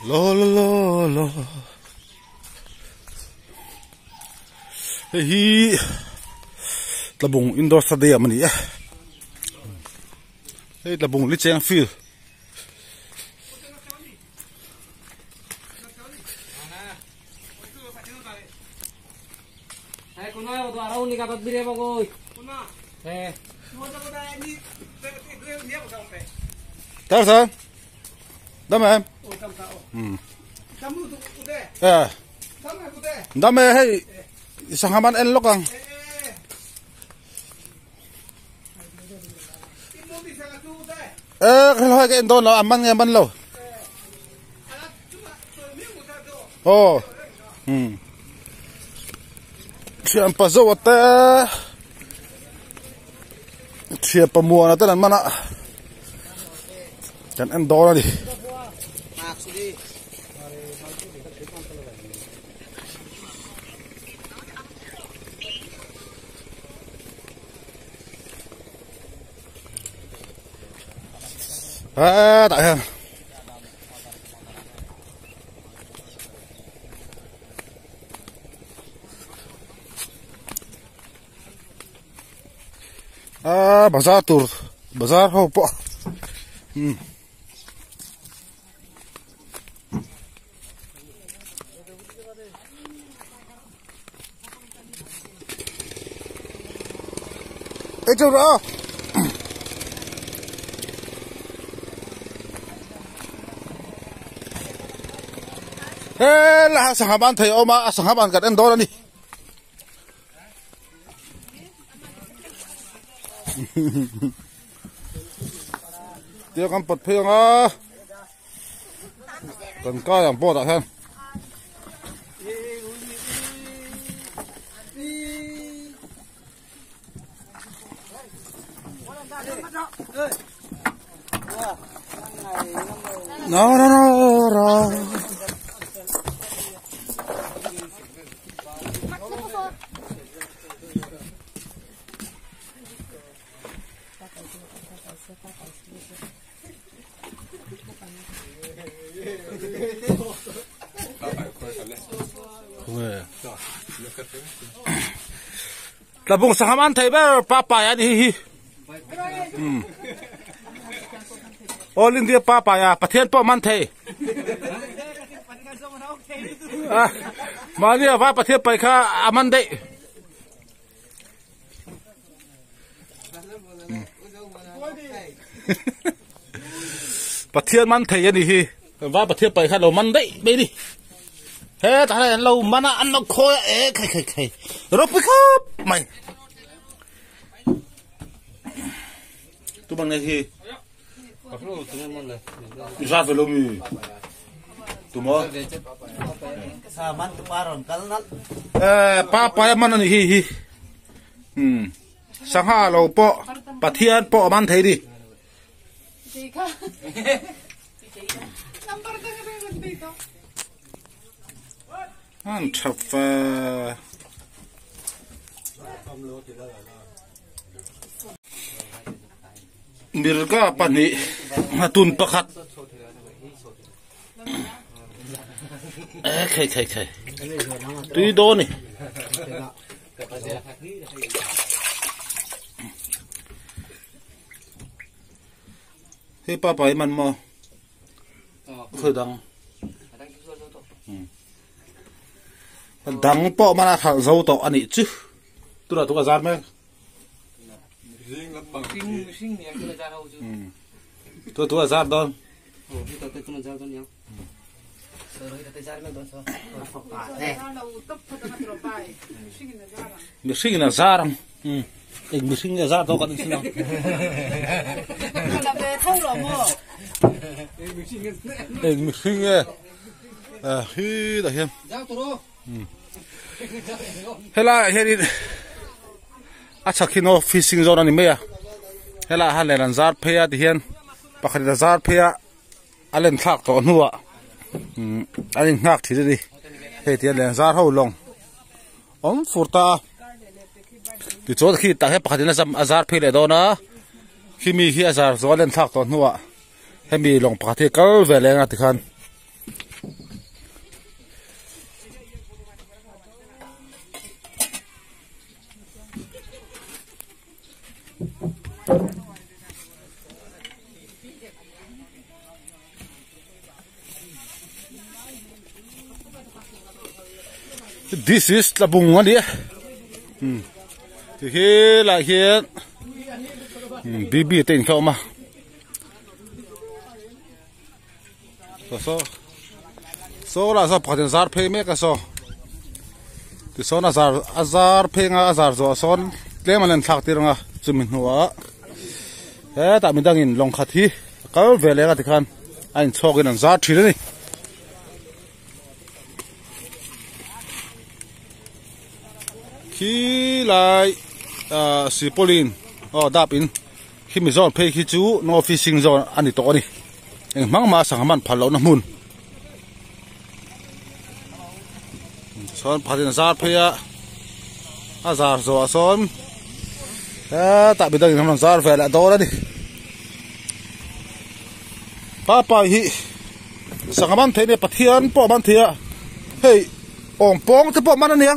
La la la la hei hi tlabung indoor stadium a ni e hei tlabung licheng field. Tao sao? Dam em? Eh. Dam e hei sangha man en lawk ang. Eh ka ka en dawn lo a man nge man lo. Aw umm thian pa zo a te thian pa muana ten an man a kan en dawn a ni. Hetah hian aaa bazar tur bazar ho pawh umm. Ei chu rawh he la sangha ban thei awm a a sangha ban kan en dawn a ni tia kan pawt phei ang a. Kan kai ang pawh tah hian. No no no no. Tlabung sangha man thei ber pa pai a ni hi hi All India pa pai a Pathian pawh man thei mahni a vai Pathian pai kha a man daih. Pathian man thei a ni hi va Pathian pai kha lo man daih mai ni he tah hian an lo man a an lo khawi a e khai khai khai ropui khawp mai tu bang nei hi za ve lo mi tu mo e pa pa man ani hi hi um sangha lo pawh pathian pawh a man thei ni an tha fe Mirga pahnih nghatun pakhat e khei khei khei tui dawn ni hei pa pa hi man maw khawi dang dang pawh man a thalh zo tawh a nih chu tunah tu ka zar mek. Tu tu a zar dawn. Mihring in a zar ang. Eng mihring nge zar dawn kan insin ang. Eng mihring nge hi dah hian. Helaiah hianin a chhak hi no fishing zone a ni mai a helaiah hian len an zar phei a tihian pakhatin a zar phei a a len thlak tawh hnuah an in nghak thin a ni hei tihian len zar ho lawng awm fur ta a tichuan khi tah hian pakhatin a zar phei leh dawn a khimi hi a zar zawh a len thlak tawh hnuah hemi lawng pakhat hi a kal ve leng a tikhan. This is Tlabung a ni e. Ti hi lai hian BB te in kha awm a. Saw saw saw lah saw pakhat in zar phei mek a saw tisawn a zar a zar phei anga a zar zawh ah sawn tlem an en thlak tir anga chumi hnuah hetah midangin lawng khat hi a kal ve leh anga tikhan a inchhawk in an zar thin a ni. Khi lai ah Sipolin aw dap in khimi zawn phei khi chu no fishing zawn a ni tawh a ni eng hmang mah sangha man phal lohna hmun chuan pakhat in a zar phei a a zar zawh ah sawn hetah midang in an rawn zar ve leh dawn a ni papa hi. Sangha man theih nia Pathian pawh a man thei a hei awm pawng te pawh a man a nia.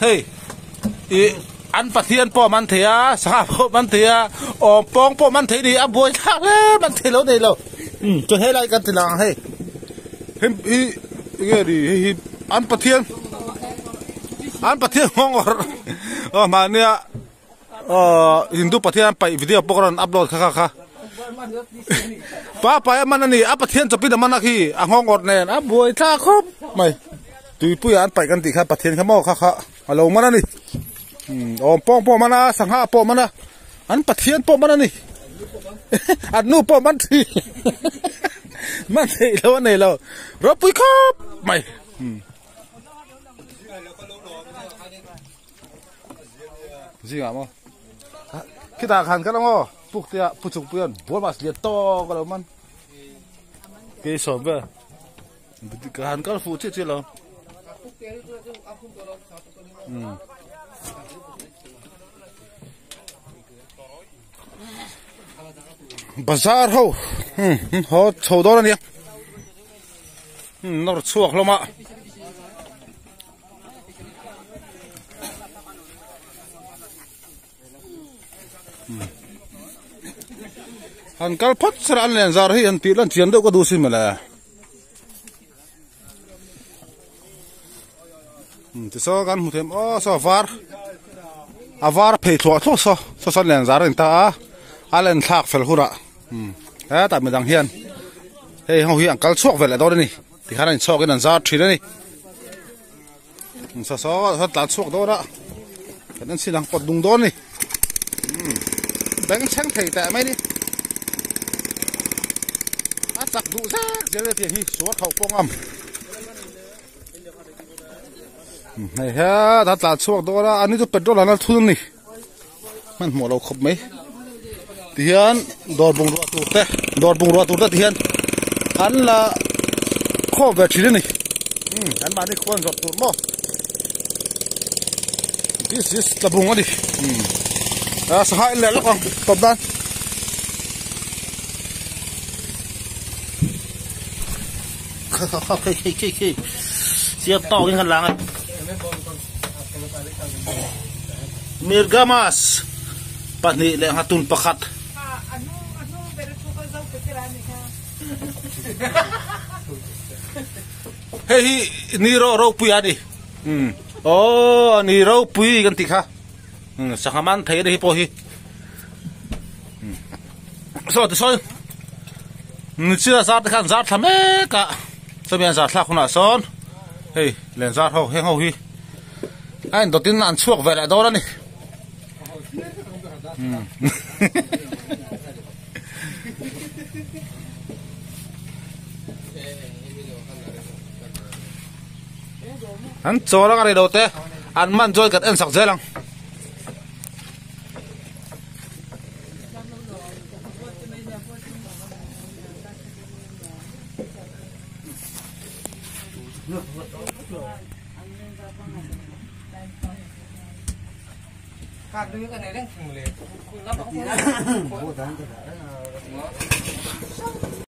Hei ih an Pathian pawh a man thei a sangha pawh a man thei a awm pawng pawh a man thei a ni a buai thlak hle man thei lo nei lo um chu helai kan ti lang ang hei hei hi enge ni hei hi an Pathian an Pathian nghawng awrh aw mahnia. Aww Hindu Pathian paih video pawh ka rawn upload kha kha kha pa pai a man a ni a Pathian chawpin a man a khi a nghawng awrh nen a buai thlak khawp mai tuipuiah an paih kan tih kha Pathian kha maw kha kha a lo man a ni awm pawng pawh a man a sangha pawh a man a an Pathian pawh a man a ni an nu pawh a man thin man theih lo a nei lo ropui khawp mai. Zingah maw khitah khan ka lang aw puk te ah pu chung pui an bual mas lian tawk a lo man kei sawm vel ka han kal fuh chiah chiah lo bazar ho haw chho dawn a nia nawr chhuak hlawm a. Han kal phawt sir an len zar hi han tih lan chian deuh ka duh sin mawle tisaw kan hmu them aw saw var a var phei thluah thluah saw saw sawn len zar a ni ta a a len thlak fel hunah hetah midang hian hei ho hi an kal chhuak ve leh dawn a ni. Tikhan a inchhawkin an zar thin a ni. Saw saw tlan chhuak dawn a, kan en chin ang pawt dung dawn a ni. Beng chheng thei teh mai a ni. A chak duh zek zel a tiang hi suar khauh pawh ngam. Hei hian a tlan chhuak dawn a, ani chu petrol an la thun a ni. Hmanhmawh lo khawp mai. Tihian dawr bungrua tur te dawr bungrua tur te tihian an la khawp ve thin a ni. Umm an mahni khuan zawrh tur maw. This is Tlabung a ni. Umm a sangha en leh lawk ang tawp dan. Khi khi khi khi siap tawk in kan lang a. Mirgamas pahnih leh nghatun pakhat. Hei hi ni ro ropui a ni. Aw ni ropui kan tih kha. Sangha man thei a ni hi pawh hi. Saw tisawn nichina zar te khan zar thla mek a chumi an zar thlak hunah sawn hei len zar ho heng ho hi a indawt in an chhuak ve leh dawn a ni. An chawl anga rei lo te an man chuan kan en sak zel ang.